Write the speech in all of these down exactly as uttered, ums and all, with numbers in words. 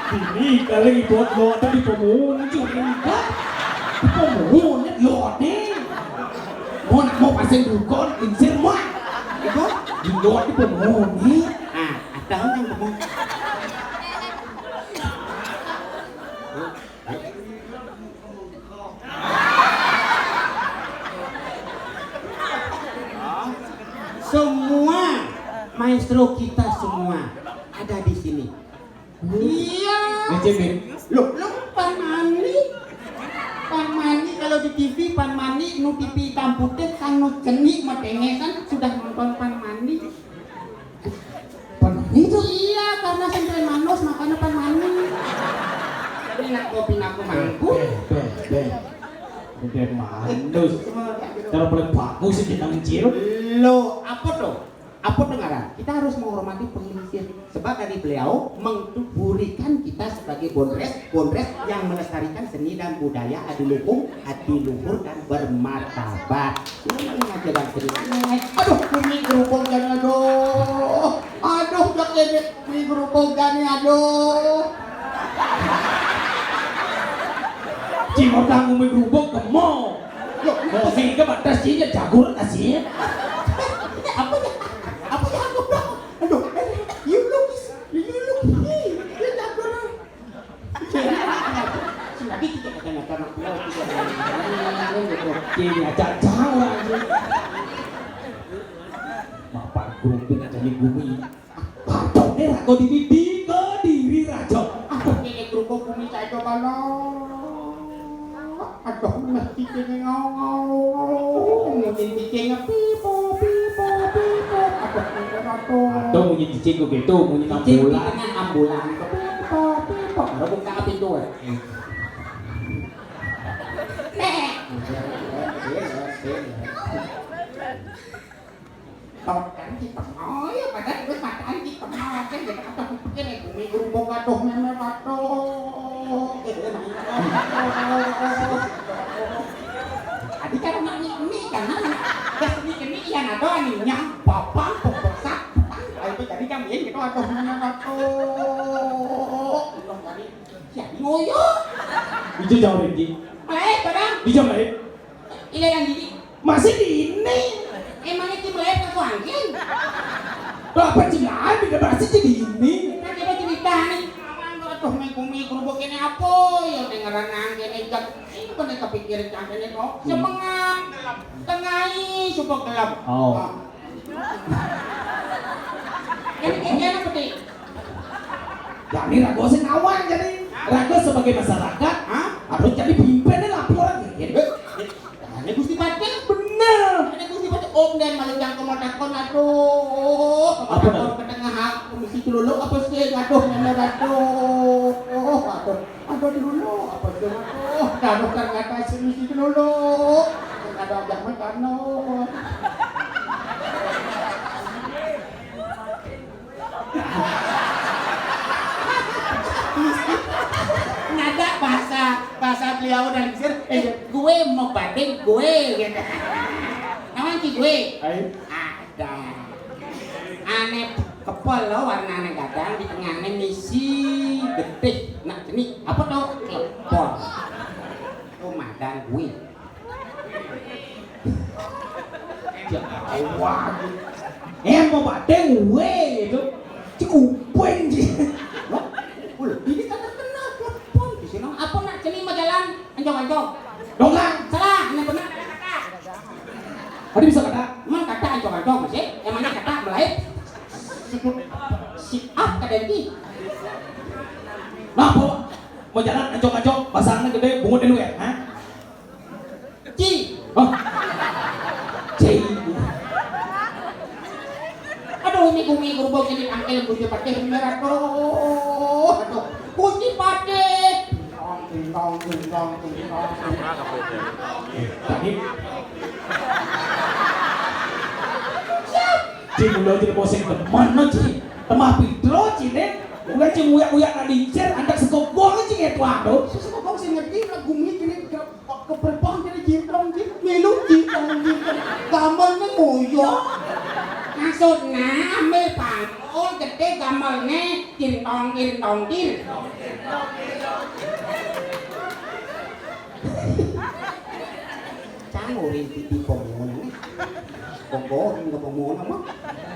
Dini kali ibot lo tadi pemunjuk. Di pemunjuk lo nih. Mau nak mau pasang dukun insir mah. Itu di lo di pemunjuk. Ah, ada yang pemunjuk. Semua maestro kita semua ada di sini. Iya. Ngecek, Bin. Loh, lo Pan Mani. Pan Mani kalau di T V Pan Mani nu T V hitam putih kan nu cenik matenge kan sudah nonton Pan Mani. Pan Mani itu? Iya, karena sing manus makanya Pan Mani. Ini nak kopi nak mangku. Beh, beh, beh. Udah manus. Cara paling bagus sih kita mencium. Lo apa tuh? Apa dengaran? Kita harus menghormati penglingsir. Sebab dari beliau memberikan kita sebagai bondres, bondres yang melestarikan seni dan budaya adiluhung, adiluhur dan bermartabat. Ini aja bang seni. Aduh, ini gerubung dan aduh. Aduh, jak ini, ini gerubung dan aduh. Cimot kamu mie gerubung ke mall. Loh, mau sehingga batas sini jagur kasih. Apa ya? Apa ya? Apa ya? Aduh, eh, you look, you look, you look. Lagi kita kata-kata anak pulau, kita kata-kata. Oke, ya, cacang lagi. Mapan kerupuk aja nih bumi. Patone raga dini di Kediri raja. Aduh, kene kerupuk bumi saya coba lo. Aduh, mesti kene ngau-ngau. Mungkin bikinnya pipo, pipo, pipo. Aduh, kene rato. Aduh, munyi cicing kok gitu, munyi ambulan. Cicing ambulan. Pipo, pipo. Baru buka pintu ya. Nek. Tokan kita mau ya, padahal gue makan kita mau kan, jadi apa pikir ya, gue guru boga doh meme bato. Tadi kan nanya ini kan, gas ini ini ya nado aninya, papang pembesak, ayo tadi kan ini gitu atau meme bato. Belum tadi, jadi ngoyo. Ijo jauh Rinci. Eh, padahal. Ijo baik. Iya yang gini. Masih di ini. Emangnya Cimelep ke Kuangkin? Lah, apa Cimelep? Udah masih jadi ini. Nah, kita cerita nih. Aduh, mengkumi kerupuk ini apa? Ya, dengeran angin ini. Ini bener kepikiran cangkene kok. Semengang. Tengai, coba gelap. Oh. Ini, ini apa, Ti? Kami ragu sing awal jadi. Ragu sebagai masyarakat, harus jadi pimpin laporan. Ini Gusti Patih. Bener. Ini Gusti Patih. Om dan malu yang komo takon, aduh. Apa takon ke tengah aku mesti dulu apa sih? Aduh, bener, aduh. Aduh, aduh dulu apa sih? Aduh, aduh ternyata sih mesti dulu. Ada aja metano. Nada bahasa, bahasa beliau dari Mesir, eh, gue mau banding gue gitu. Namanya ki gue. Hai. Ada. Ane kepel lo warnane gadang di tengahne misi getih. Nak jenih apa tuh? Klepon. Tuh madan gue. Jawa. Eh, mau bateng we itu. Cik Upeng, cik. Loh, ini kan terkenal telepon di sini. Apa nak ceni mau jalan? Anjong-anjong. Dongkang. Salah, ini benar ada kata. Tadi bisa kata. Emang kata anjong-anjong masih? Emangnya kata mulai? Sebut si ah kada ini. Nah, apa? Mau jalan anjong-anjong, basangnya gede, bungut dulu ya, ha? Ci. Oh. Ci. Aduh, ini bumi gerubuk ini tangkil kunci patih merah tuh. Aduh, kunci patih. Ting tong, ting tong, ting tong, ting tong. Tadi. Ci, mulo ci mau sing demen no, ci. Temah pidro, ci, ne. Udah ci nguyak-nguyak nak lincir, andak sekokong, ci, ya tuan tuh. Sekokong sing ngerti nak bumi kini ke- Keberpang jadi jintong, jin, melu jintong, jintong. Gampang nih ngoyo. Mas, Sut nah, ambil pangkul gedé gamelné, cintong, cintong, cintong. Cang urin pipi pemunang. Kok urin ke pemunang mah?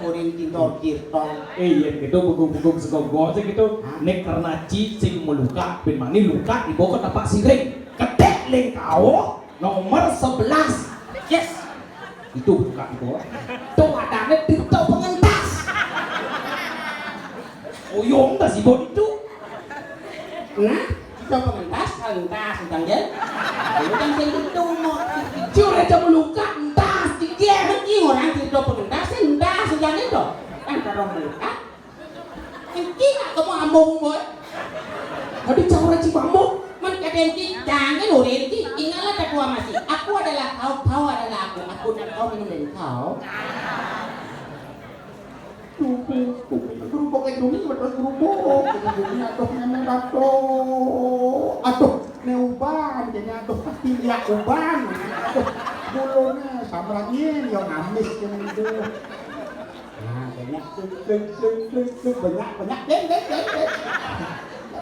Urin cintong, cintong. Eh, iya gitu, bengong-bengong segogol sih gitu. Hah? Nek karena Ci sing meluka, pin mani luka dibawa ke tempat siring. Kedek lengkau nomor sebelas. Yes. Itu bukan gua. Tuh adanya Tito pengentas. Uyung tas ibu itu. Nah, Tito pengentas, entas, entang ya. Lu kan sing itu mau. Cure aja meluka, entas, tinggi. Mesti orang Tito pengentas, entas, entang itu. Kan kalau meluka, Engki nak kamu ambung, boy. Tadi caur aja mabuk. Man kadang ki, jangan urin ki. Ingatlah ketua masih. Aku adalah kau, kau adalah aku. Aku dan kau minum dari kau. Kerupuk, kerupuk itu nih, betul kerupuk. Ini atuh nenek atuh. Atuh, ne uban, jadi atuh pasti dia uban. Atuh, bulunya samrangin, yang amis yang itu. Nah, banyak, klik, klik, klik, klik, klik, banyak, banyak, deng, deng, deng, deng.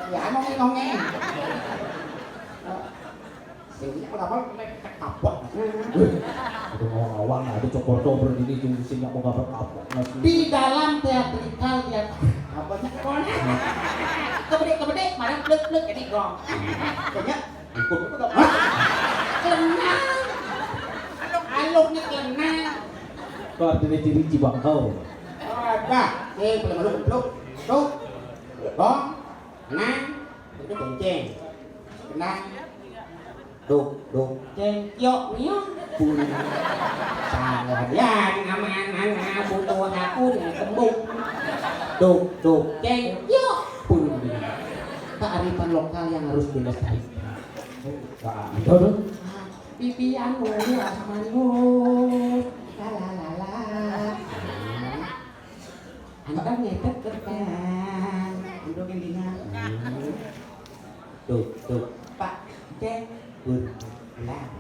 Ya, nongeng, nongeng. Sini apa, apa, kapok. Wih, udah ngawang-ngawang, ada cokor-cokor ini, cuma sini mau kapok-kapok, masih. Di dalam teatrikal dia, apanya, kebedek, kebedek, malah plek, plek, jadi gong. Banyak. Ikut itu gak apa? Kelenang. Aluknya kelenang. Itu artinya ciri cibangkau. Oh, ada. Eh, belum, belum, belum. Tuh. Bong. Nang. Itu bonceng. Kenang. Duk, duk. Ceng, yok, nyong. Pun. Salah dia, aman, aman, butuh aku nih, tembung. Duk, duk. Ceng, yok. Pun. Kearifan lokal yang harus dilestarikan. Nah, itu tuh. Bibi anu, ya, anu. La, la, la, la. Antar ngetek kertas. Duduk yang dengar. Tuh, tuh. Pak, cek. Berpulang.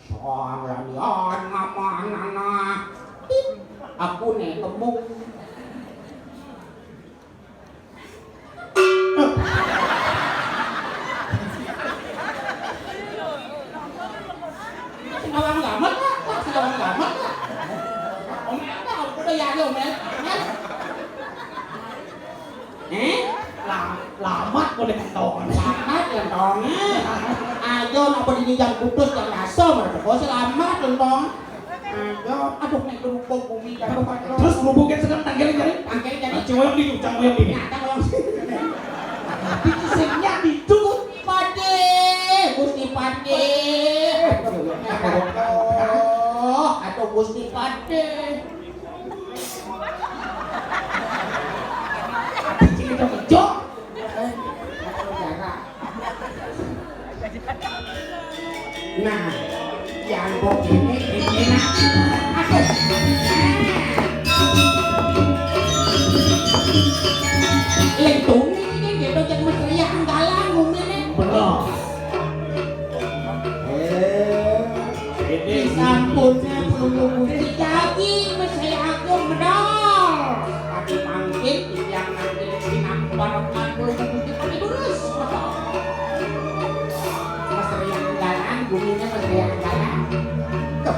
Soalnya, ngamanana. Tip. Aku nih, gemuk. Sing awang gamet, Pak. Sing awang gamet, Pak. Om, apa? Udah ya, ya, Om, ya. Ya. Eh? La-, lamat boleh kentongan. Lamat kentongan. Ayo, nak berdiri jam putus, jam rasa, mereka kok selamat, kentong. Aduh, aduh, nek kerupuk bumi jatuh, Pak. Terus kerupuknya sedang tanggalin jari? Tanggalin jari. Nah, cuma yang di, cuma yang di. Nah, cuma yang di. Tapi sing nyak di itu. Pade, Gusti Pade. Aduh, aduh, Gusti Pade. Tapi sing itu kejok. Nah, yang kok ini, ini enak. Aduh. Lintungnya ini gitu, cek mesriah anggalan, ngomongnya. Bener. Eh, ini sampunnya perlu Gusti daging, mesriah agung, bener. Tapi mangkin, yang nanti sinambar, perlu Gusti pakai durus, bener. Mesri Anggaran, guminé Mesri Anggaran. Tuh.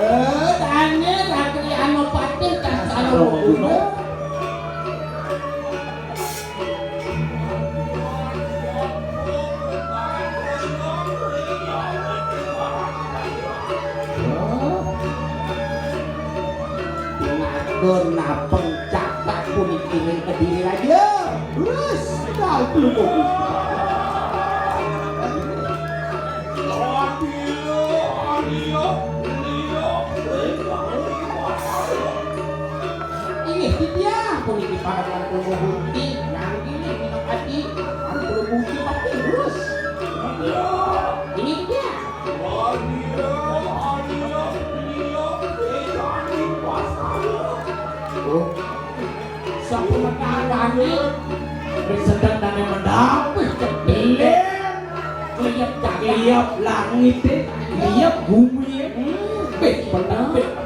Eh, tanya Ratri Anopati, tas anu guna. Ngatur napeng catak puniki ring Kediri Raja. Terus, kau belum. Inggih titiang puniki parekan Tunggu Hunti, nang inggih minangka adi, anu Tunggu Hunti pati lurus. Inggih titiang. Oh. Sapunika kami sedang dane mendapih kedeleng. Kliap, kliap langit, eh. Tiap bumi, eh. Beh, pernah, beh.